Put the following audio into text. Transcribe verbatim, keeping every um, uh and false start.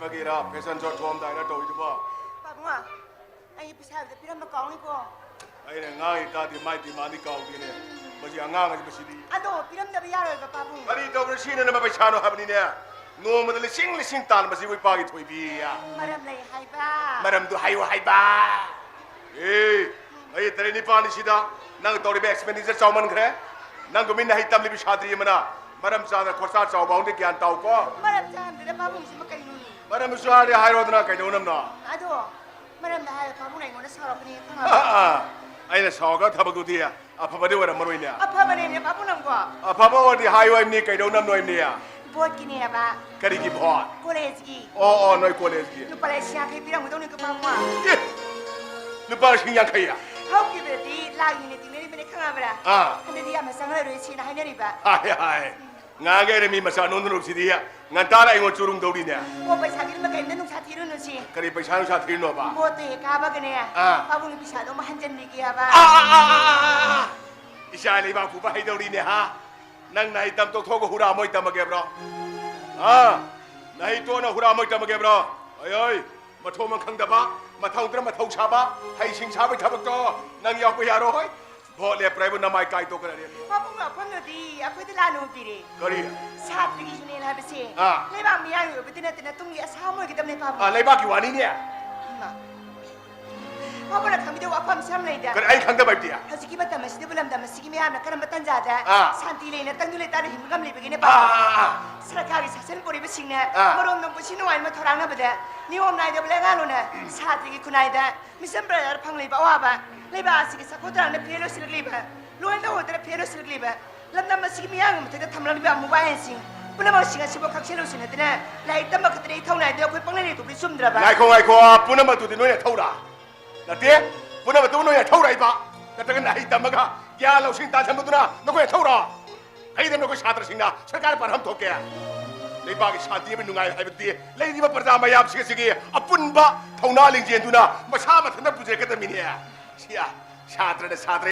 ꯀꯔꯤꯔꯥ, fashion show ꯊꯣꯛꯑꯝꯗꯥꯏꯗ ꯇꯧꯔꯤꯗꯨꯕꯣ? ꯄꯥꯕꯨꯡ, ꯑꯩ ꯄꯩꯁꯥ ꯍꯥꯏꯕꯗ ꯄꯤꯔꯝꯕ ꯀꯥꯎꯅꯤꯀꯣ꯫ ꯑꯩꯅ ꯉꯥꯡꯉꯤ ꯇꯥꯗꯦ, ꯃꯥꯏ demand ꯀꯥꯎꯗꯦꯅꯦ꯫ ꯃꯁꯤ ꯑꯉꯥꯡ ꯑꯁꯤ ꯃꯁꯤꯗꯤ꯫ ꯑꯗꯣ ꯄꯤꯔꯝꯗꯕ ꯌꯥꯔꯣꯏꯕ, ꯄꯥꯕꯨꯡ꯫ ꯀꯔꯤ ꯇꯧꯕꯗ ꯁꯤꯖꯤꯟꯅꯅꯕ ꯄꯩꯁꯥꯅꯣ ꯍꯥꯏꯕꯅꯤꯅꯦ? ꯅꯣꯡꯃꯗ ꯂꯤꯁꯤꯡ ꯂꯤꯁꯤꯡ ꯇꯥꯟꯕꯁꯤꯕꯨ ꯏꯄꯥꯒꯤ ꯊꯣꯏꯕꯤ꯫ ꯃꯔꯝ ꯂꯩ ꯍꯥꯏꯕ꯫ ꯃꯔꯝꯗꯨ ꯍꯥꯏꯌꯨ ꯍꯥꯏꯕ꯫ ꯑꯦ, ꯑꯩ ꯇꯔꯦꯠ ꯅꯤꯄꯥꯜꯅꯤꯁꯤꯗ ꯅꯪ ꯇꯧꯔꯤꯕ expenditure ꯆꯥꯎꯃꯟꯈ꯭ꯔꯦ꯫ ꯅꯪꯒꯨꯝꯕ ꯅꯍꯩ ꯇꯝꯂꯤꯕꯤ ꯁꯥꯇ꯭ꯔꯤ ꯑꯃꯅ ꯃꯔꯝ ꯆꯥꯗꯅ ꯈꯣꯔꯁꯥ ꯆꯥꯎꯕ ꯍꯧꯅꯗꯦ, ꯒ꯭ꯌꯥꯟ ꯇꯥꯎꯀꯣ꯫ ꯃꯔꯝ ꯆꯥꯍꯟꯗꯦꯗ ꯄꯥꯕꯨꯡꯁꯤꯃ ꯀꯩꯅꯣꯅꯦ? ꯃꯔꯝ ꯆꯥꯔꯦ ꯍꯥꯏꯔꯣꯗꯅ ꯀꯩꯗꯧꯅꯝꯅꯣ? ꯑꯗꯣ ꯃꯔꯝꯗ ꯍꯥꯏꯔ ꯄꯥꯕꯨꯡꯅ ꯑꯩꯉꯣꯟꯗ ꯁꯥꯎꯔꯛꯀꯅꯤ ꯈꯪꯉꯕ? ꯑꯥ, ꯑꯥ, ꯑꯩꯅ ꯁꯥꯎꯔꯒ ꯊꯕꯛꯇꯨꯗꯤ ꯑꯐꯕꯗꯤ ꯑꯣꯏꯔꯝꯃꯔꯣꯏꯅꯦ꯫ ꯑꯐꯕꯅꯦꯅꯦ ꯄꯥꯕꯨꯡ ꯅꯪꯕꯣ꯫ ꯑꯐꯕ ꯑꯣꯏꯔꯗꯤ ꯍꯥꯏꯌꯣ ꯍꯥꯏꯕꯅꯤ, ꯀꯩꯗꯧꯅꯝꯅꯣ ꯍꯥꯏꯕꯅꯤ? ꯚꯣꯠꯀꯤꯅꯦꯕ꯫ ꯀꯔꯤꯒꯤ ꯚꯣꯠ? ꯀꯣꯂꯦꯖꯀꯤ꯫ ꯑꯣ, ꯑꯣ, ꯅꯣꯏ ꯀꯣꯂꯦꯖꯀꯤ꯫ ꯂꯨꯄꯥ ꯂꯤꯁꯤꯡ ꯌꯥꯡꯈꯩ ꯄꯤꯔꯝꯒꯗꯧꯅꯤ ꯄꯥꯕꯨꯡ꯫ ꯑꯦ! ꯂꯨꯄꯥ ꯂꯤꯁꯤꯡ ꯌꯥꯡꯈꯩ? ꯍꯧꯈꯤꯕꯗꯗꯤ ꯂꯥꯛ ꯍꯦꯟꯅ ꯇꯤꯡꯅꯔꯤꯕꯅꯦ ꯈꯪꯉꯕ꯭ꯔꯥ? ꯑꯥ꯫ ꯍꯟꯗꯛꯇꯤ ꯌꯥꯝꯅ ꯆꯪꯉꯔꯣꯏ ꯁꯦꯡꯅ ꯍꯥꯏꯅꯔꯤꯕ꯫ ꯍꯥꯏ, ꯍꯥꯏ꯫ ꯉꯥꯡꯒꯦ ꯍꯥꯏꯔꯦ ꯃꯤ ꯃꯆꯥ ꯅꯣꯟꯗꯅꯨꯞꯁꯤꯗꯤ ꯉꯟꯇꯥꯅ ꯑꯩꯉꯣꯟ ꯆꯨꯔꯨꯡ ꯇꯧꯔꯤꯅꯦ꯫ ꯑꯣ, ꯄꯩꯁꯥꯒꯤꯗꯨꯃ ꯀꯔꯤꯝꯇ ꯅꯨꯡꯁꯥ ꯊꯤꯔꯨꯅꯨꯁꯤ꯫ ꯀꯔꯤ ꯄꯩꯁꯥ ꯅꯨꯡꯁꯥ ꯊꯤꯔꯤꯅꯣꯕ? ꯚꯣꯠꯇꯣ ꯍꯦꯛ ꯀꯥꯕꯒꯅꯦ, ꯑꯥ꯫ ꯄꯥꯕꯨꯡꯒꯤ ꯄꯩꯁꯥꯗꯣ ꯑꯃ ꯍꯟꯖꯟꯕꯤꯒꯦ ꯍꯥꯏꯕ꯫ ꯑꯥ, ꯑꯥ, ꯑꯥ, ꯑꯥ, ꯑꯥ, ꯑꯥ꯫ ꯏꯆꯥ ꯂꯩꯕꯥꯛ ꯄꯨꯕ ꯍꯩꯗꯧꯔꯤꯅꯦ ꯍꯥ? ꯅꯪ ꯅꯍꯩ ꯇꯝ ꯇꯣꯛꯊꯣꯛꯑꯒ ꯍꯨꯔꯥ ꯃꯣꯏ ꯇꯝꯃꯒꯦꯕ꯭ꯔꯣ? ꯑꯥ? ꯅꯍꯩ ꯇꯣꯛꯅ ꯍꯨꯔꯥ ꯃꯣꯏ ꯇꯝꯃꯒꯦꯕ꯭ꯔꯣ? ꯑꯣꯏ, ꯑꯣꯏ꯫ ꯃꯊꯣꯡ ꯃꯔꯝ ꯈꯪꯗꯕ, ꯃꯊꯧꯗꯅ ꯃꯊꯧ ꯁꯥꯕ, ꯍꯩꯁꯤꯡ ꯁꯥꯕꯩ ꯊꯕꯛꯇꯣ ꯅꯪ ꯌꯥꯎꯕ ꯌꯥꯔꯣꯏ꯫ ꯚꯣꯠ ꯂꯦꯞꯄ꯭ꯔꯥ ꯍꯥꯏꯕꯨ ꯅꯃꯥꯏ ꯀꯥꯏ ꯇꯣꯛꯈ꯭ꯔꯅꯤ꯫ ꯄꯥꯕꯨꯡ ꯋꯥꯐꯝꯗꯨꯗꯤ ꯑꯩꯈꯣꯏꯗ ꯂꯥꯟꯅ ꯎꯕꯤꯔꯦ꯫ ꯀꯔꯤ? ꯁꯥꯇ꯭ꯔꯒꯤ ꯌꯨꯅꯤꯌꯟ ꯍꯥꯏꯕꯁꯦ ꯑꯥ꯫ ꯂꯩꯕꯥꯛ ꯃꯤꯌꯥꯝꯒꯤ ꯑꯣꯏꯕꯗꯤ ꯅꯠꯇꯅ ꯇꯨꯡꯒꯤ ꯑꯁꯥ ꯑꯃ ꯑꯣꯏꯒꯗꯕꯅꯦ ꯄꯥꯕꯨꯡ꯫ ꯑꯥ, ꯂꯩꯕꯥꯛꯀꯤ ꯋꯥꯅꯤꯅꯦ꯫ ꯏꯃꯥ꯫ ꯄꯥꯕꯨꯡꯅ ꯈꯪꯕꯤꯗꯕ ꯋꯥꯐꯝꯁꯦ ꯌꯥꯝ ꯂꯩꯗ꯫ ꯀꯔꯤ ꯑꯩ ꯈꯪꯗꯕ ꯍꯥꯏꯕꯗꯤ? ꯍꯧꯖꯤꯛꯀꯤ ꯃꯇꯝ ꯑꯁꯤꯗꯕꯨ ꯂꯝꯗꯝ ꯑꯁꯤꯒꯤ ꯃꯤꯌꯥꯝꯅ ꯀꯔꯝꯕ ꯇꯥꯟꯖꯥꯗ ꯑꯥ꯫ ꯁꯥꯟꯇꯤ ꯂꯩꯅ ꯇꯪꯗꯨ ꯂꯩꯇꯥꯅ ꯍꯤꯡꯕ ꯉꯝꯂꯤꯕꯒꯦꯅꯦ ꯑꯥ, ꯄꯥꯕꯨꯡ? ꯑꯥ, ꯑꯥ꯫ ꯁꯔꯀꯥꯔꯒꯤ ꯁꯥꯁꯟ ꯄꯨꯔꯤꯕꯁꯤꯡꯅ ꯑꯥ꯫ ꯃꯔꯣꯝꯗꯣꯝ ꯄꯨꯟꯁꯤ ꯅꯨꯡꯉꯥꯏꯅ ꯊꯧꯔꯥꯡꯅꯕꯗ ꯅꯤꯌꯣꯝ ꯅꯥꯏꯗꯕ ꯂꯩꯉꯥꯛꯂꯣꯟꯅ ꯁꯥꯇ꯭ꯔꯒꯤ ꯈꯨꯟꯅꯥꯏꯗ ꯃꯤꯆꯝ ꯄ꯭ꯔꯖꯥꯗ ꯐꯪꯂꯤꯕ ꯑꯋꯥꯕ, ꯂꯩꯕꯥꯛ ꯑꯁꯤꯒꯤ ꯆꯥꯎꯈꯠ ꯊꯧꯔꯥꯡꯗ ꯐꯦꯜ ꯑꯣꯏꯁꯤꯜꯂꯛꯂꯤꯕ, ꯂꯣꯏꯅ ꯇꯧꯍꯧꯗꯅ ꯐꯦꯜ ꯑꯣꯏꯁꯤꯜꯂꯛꯂꯤꯕ, ꯂꯝꯗꯝ ꯑꯁꯤꯒꯤ ꯃꯤꯌꯥꯝꯒꯤ ꯃꯊꯛꯇ ꯊꯝꯂꯛꯂꯤꯕ ꯑꯃꯨꯕꯥ ꯑꯍꯦꯟꯁꯤꯡ ꯄꯨꯝꯅꯃꯛꯁꯤꯡ ꯑꯁꯤꯕꯨ ꯈꯪꯁꯤꯜꯂꯨꯁꯤ ꯅꯠꯇꯅ ꯂꯥꯏꯔꯤꯛ ꯇꯝꯕ ꯈꯛꯇꯗ ꯏꯊꯧ ꯅꯥꯏꯗꯦ ꯑꯩꯈꯣꯏ ꯄꯪꯂꯩ ꯂꯩꯊꯣꯛꯄꯗꯤ ꯆꯨꯝꯗ꯭ꯔꯕ? ꯉꯥꯏꯈꯣ, ꯉꯥꯏꯈꯣ, ꯄꯨꯝꯅꯃꯛꯇꯨꯗꯤ ꯅꯣꯏꯅ ꯊꯧꯔꯥ? ꯅꯠꯇꯦ, ꯄꯨꯝꯅꯃꯛꯇꯨ ꯅꯣꯏꯅ ꯊꯧꯔꯛꯏꯕ? ꯅꯠꯇ꯭ꯔꯒ ꯅꯍꯩ ꯇꯝꯃꯒ ꯒ꯭ꯌꯥꯟ ꯂꯧꯁꯤꯡ ꯇꯥꯟꯁꯤꯟꯕꯗꯨꯅ ꯅꯈꯣꯏꯅ ꯊꯧꯔꯥ? ꯐꯩꯗ ꯅꯈꯣꯏ ꯁꯥꯇ꯭ꯔꯁꯤꯡꯅ ꯁꯔꯀꯥꯔ ꯄꯥꯟꯐꯝ ꯊꯣꯛꯀꯦ꯫ ꯂꯩꯕꯥꯛꯀꯤ ꯁꯥꯟꯇꯤ ꯑꯃ ꯅꯨꯡꯉꯥꯏ ꯍꯥꯏꯕꯗꯤ ꯂꯩꯔꯤꯕ ꯄ꯭ꯔꯖꯥ ꯃꯌꯥꯝꯁꯤꯡ ꯑꯁꯤꯒꯤ ꯑꯄꯨꯟꯕ ꯊꯧꯅꯥ ꯂꯤꯡꯖꯦꯜꯗꯨꯅ ꯃꯁꯥ ꯃꯊꯟꯇ ꯄꯨꯖꯔꯛꯀꯗꯕꯅꯤꯅꯦ꯫ ꯁꯤ ꯁꯥꯇ꯭ꯔꯅ ꯁꯥꯇ꯭ꯔ